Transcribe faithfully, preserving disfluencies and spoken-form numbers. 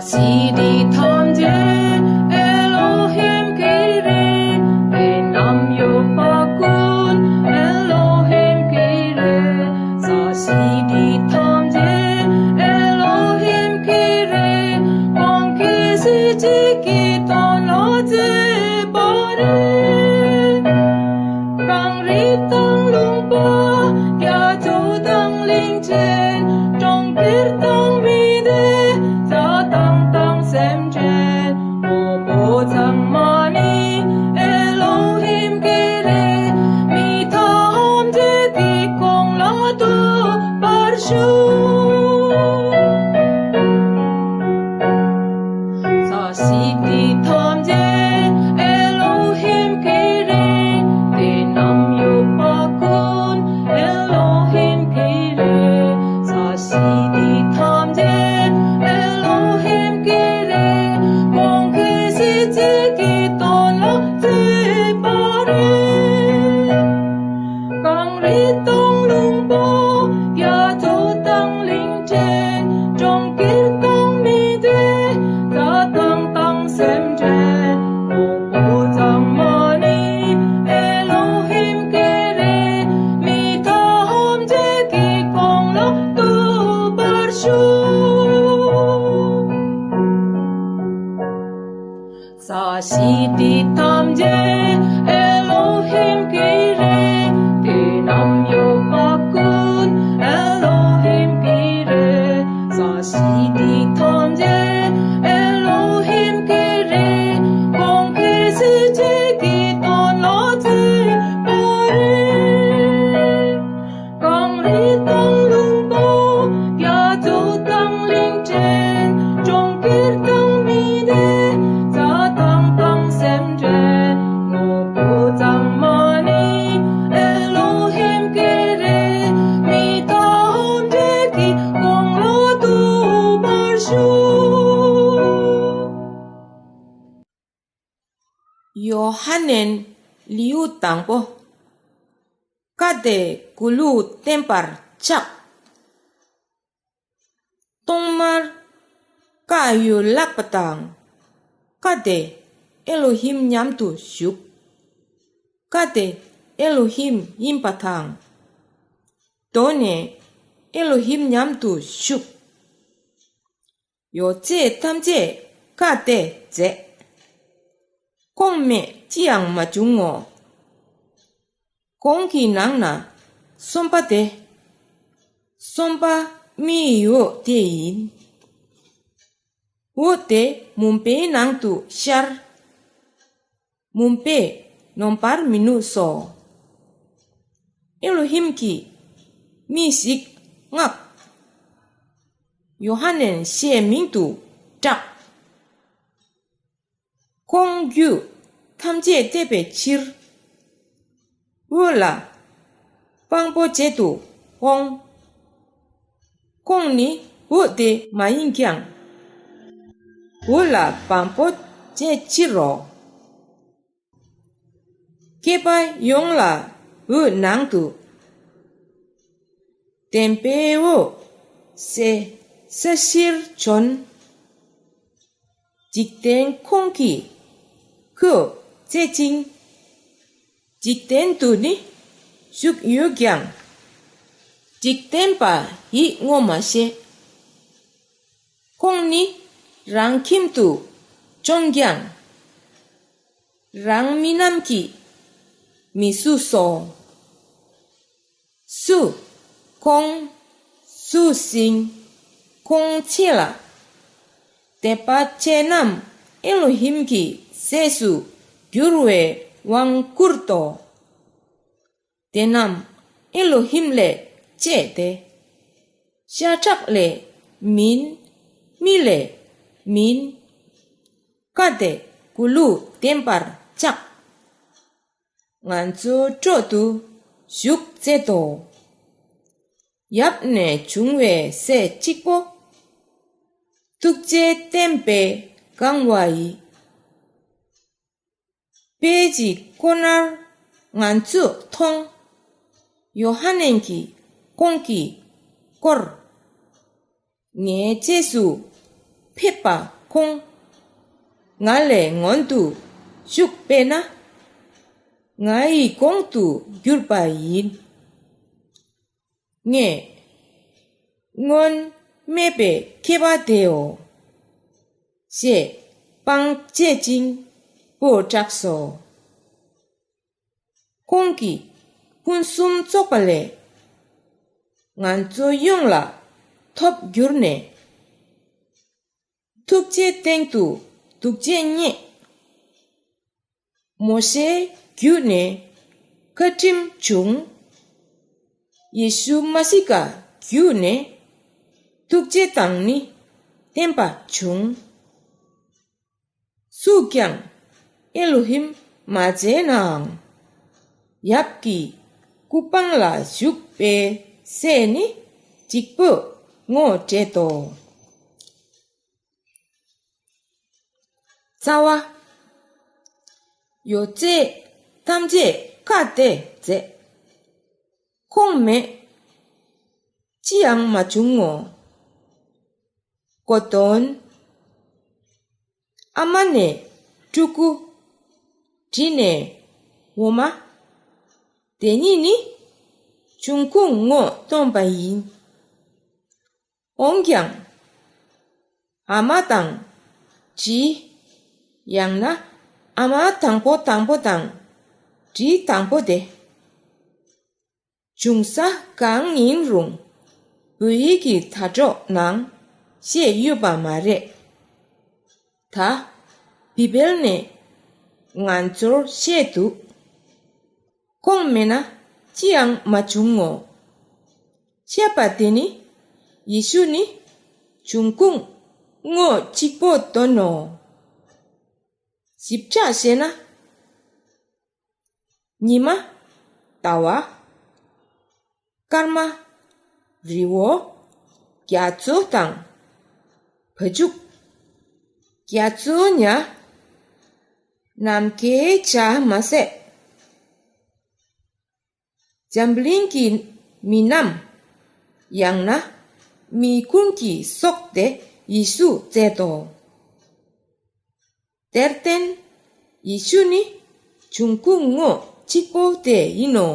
སྲིད་པའི་ཐམས་ཅད་ཨེ་ལོ་ཧིམ་གྱི་རེད། དེ་རྣམས་ཡོད་པ་ཀུན་ཨེ་ལོ་ཧིམ་གྱི་རེད། ས་གཞི་འདི་ཐམས་ཅད་ཨེ་ལོ་ཧིམ་གྱི་རེད། ཁོང་གིས་སྲིད་ཞིའི་དོན་ལ་བྱས་པ་རེད། གངས་རི་དང་ལུང་པ། རྒྱ་མཚོ་དང་གླིང་ཆེན། གྲོང་ཁྱེར་དང་མི་སྡེ། རྩྭ་ཐང་དང་སེམས་ཅན། དངོས་པོ་ཚང་མ་ནི་ཨེ་ལོ་ཧིམ་གྱི་རེད། མི་ཐམས་ཅད་ཀྱིས་ཁོང་ལ་བསྟོད་པར་ཞུ། ས་གཞི་འདི་ཐམས་ཅད་ཨེ་ལོ་ཧིམ་གྱི་རེད། དེ་རྣམས་ཡོད་པ་ཀུན་ཨེ་ལོ་ཧིམ་གྱི་རེད། ས་གཞི་འདི་ཐམས་ཅད་ཨེ་ལོ་ཧིམ་གྱི་རེད། ཁོང་གིས་སྲིད་ཞིའི་དོན་ལ་བྱས་པ་རེད། གངས་རི་དང་ལུང་པ། རྒྱ་མཚོ་དང་གླིང་ཆེན། གྲོང་ཁྱེར་དང་མི་སྡེ། རྩྭ་ཐང་དང་སེམས་ཅན། དངོས་པོ་ཚང་མ་ནི་ཨེ་ལོ་ཧིམ་གྱི་རེད། མི་ཐམས་ཅད་ཀྱིས་ཁོང་ལ་བསྟོད་པར་ཞུ། ས་གཞི་འདི་ཐམས་ཅད་ཨེ་ལོ་ཧིམ་གྱི་རེད། དེ་རྣམས་ཡོད་པ་ཀུན་ཨེ་ལོ་ཧིམ་གྱི་རེད། ས་གཞི་འདི་ཐམས་ཅད་ཨེ་ལོ་ཧིམ་གྱི་རེད། ཁོང་གིས་སྲིད་ཞིའི་དོན་ལ་བྱས་པ་རེད། གངས་རི་དང་ལུང་པ། རྒྱ་མཚོ་དང་གླིང་ཆེན། གྲོང་ཁྱེར་དང་མི་སྡེ། རྩྭ་ཐང་དང་སེམས་ཅན། དངོས་པོ་ཚང་མ་ནི་ཨེ་ལོ་ཧིམ་གྱི་རེད། མི་ཐམས་ཅད་ཀྱིས་ཁོང་ལ་བསྟོད་པར་ཞུ། ཡོ་ཧ་ནན་ལེའུ་དང་པོ། བཀའ་དེ་གུ་ལུགས་བསྟན་པར་ཕྱག་ཐོག་མར་བཀའ་ཡོད་ལགས་པ་དང་། བཀའ་དེ་ཨེ་ལོ་ཧིམ་མཉམ་དུ་བཞུགས། བཀའ་དེ་ཨེ་ལོ་ཧིམ་ཡིན་པ་དང་། གདོད་ནས་ཨེ་ལོ་ཧིམ་མཉམ་དུ་བཞུགས། ཡོད་ཚད་ཐམས་ཅད་བཀའ་དེས་མཛད། ཁོང་མེད་ཅི་ཡང་མ་བྱུང་ངོ་། གོང་གི་ནང་ན་གསུམ་པ་དེ། གསུམ་པ་མིའི་འོད་དེ་ཡིན། འོད་དེ་མུན་པའི་ནང་དུ་ཤར། མུན་པས་ནོན་པར་མི་ནུས་སོ། ཨེ་ལོ་ཧིམ་གྱིས་མི་ཞིག་མངགས། ཡོ་ཧ་ནན་ཞེས་མིང་དུ་གྲགས། ཁོང་རྒྱུད་ཐམས་ཅད་བསྟན་པའི་ཕྱིར། འོད་ལ་དཔང་པོ་བྱེད་དུ་འོང་། ཁོང་ནི་འོད་དེ་མ་ཡིན་ཀྱང་། འོད་ལ་དཔང་པོ་བྱེད་ཕྱིར་རོ། བསྐལ་པ་ཡོངས་ལ་འོད་སྣང་དུ། བདེན་པའི་འོད་ཟེར་ས་གཞིར་བྱོན། འཇིག་རྟེན་ཁོང་གིས་ཁོས་བཙལ་ཅིང་། འཇིག་རྟེན་དུ་ནི་བཞུགས་ཡོད་ཀྱང་། འཇིག་རྟེན་པ་ཡིད་ངོ་མ་ཤེས། ཁོང་ནི་རང་ཁྱིམ་དུ་བྱོན་ཀྱང་། རང་མི་རྣམས་ཀྱིས་མི་བསུ་སོ། སུ་ཁོང་སུ་སྲིང་ཁོང་ཆེ་ལ། དད་པ་ཆེ་རྣམས་ཨེ་ལོ་ཧིམ་གྱི་སྲས་སུ་འགྱུར་བའི་དབང་བསྐུར་ཏོ། དེ་རྣམས་ཨེ་ལོ་ཧིམ་ལས་སྐྱེས་ཏེ། ཤ་ཁྲག་ལས་མིན། མི་ལས་མིན། བཀའ་དེ་གུ་ལུགས་བསྟན་པར་ཕྱག་ང་ཚོའི་ཁྲོད་དུ་བཞུགས་མཛད་དོ། ཡབ་ནས་བྱུང་བའི་སྲས་གཅིག་པོ། ཐུགས་རྗེ་བརྟན་པས་གང་བ་ཡི། དཔེ་གཅིག་ཁོ་ནར་ང་ཚོས་མཐོང་། ཡོ་ཧ་ནན་གྱིས་ཁོང་གི་སྐོར། ངའི་རྗེས་སུ་ ཕེབས་པ་ཁོང་ང་ལས་སྔོན་དུ་བཞུགས་པས་ན། ང་ཡི་གོང་དུ་གྱུར་པ་ཡིན། ངས་སྔོན་སྨྲས་པའི་མཁས་པ་དེའོ། ཞེས་དཔང་བྱེད་ཅིང་སྤོས་བསྲེགས་སོ། ཁོང་གིས་ཕུན་སུམ་ཚོགས་པ་ལས་ང་ཚོ་ཡོངས་ལ་ཐོབ་གྱུར་ནས། ཐུགས་རྗེའི་སྟེང་དུ་ཐུགས་རྗེ་བརྙེས། མོ་ཤེའི་བརྒྱུད་ནས་བཀའ་ཁྲིམས་བྱུང་། ཡེ་ཤུ་མ་ཤི་ཀ་བརྒྱུད་ནས་ཐུགས་རྗེ་དང་ནི་བསྟན་པ་བྱུང་། སུས་ཀྱང་ཨེ་ལོ་ཧིམ་མ་མཇལ་ནའང་། ཡབ་ཀྱི་སྐུ་པང་ལ་བཞུགས་པའི་སྲས་ནི་གཅིག་པུས་ངོ་སྤྲད་དོ། རྩ་བ། ཡོད་ཚད་ཐམས་ཅད་ཁ་གཏད་མཛད། ཁོང་མེད་ཅི་ཡང་མ་བྱུང་ངོ་། གོ་དོན། ཨ་མ་ནས་ཕྲུ་གུ། དྲིན་ནས་འོ་མ། དེ་གཉིས་ནི་འབྱུང་ཁུངས་ངོ་སྟོན་པ་ཡིན། འོན་ཀྱང་། ཨ་མ་དང་དྲིན། ཡང་ན་ཨ་མ་དང་པོ་དང་པོ་དང་དྲིན་དང་པོ་དེ། འབྱུང་ས་གང་ཡིན་རུང་བོད་ཡིག་གི་དྲ་གྲོགས་ནང་བཤད་ཡོད་པ་མ་རེད། ད་བི་བེལ་ནས་ང་ཚོར་བཤད་འདུག་ཁོང་མེད་ན་ཅི་ཡང་མ་བྱུང་ངོ་། བཤད་པ་དེ་ནི་ཡེ་ཤུ་ནི་འབྱུང་ཁུངས་ངོ་གཅིག་པོ་སྟོན་ནོ། ཞིབ་ཆ་བཤད་ན། ཉི་མ། ཟླ་བ། སྐར་མ། རི་བོ། རྒྱ་མཚོ་དང་། བ་ཕྱུགས། རྒྱ་མཚོ་ཉ། ནམ་མཁའི་བྱ་མ་ཟད། འཛམ་གླིང་གི་མི་རྣམས། ཡང་ན་མི་ཀུན་གྱི་སྲོག་དེ་ཡེ་ཤུས་བཙལ་ཏོ། དེར་བརྟེན་ཡེ་ཤུ་ནི་འབྱུང་ཁུངས་ངོ་གཅིག་པོ་དེ་ཡིན་ནོ།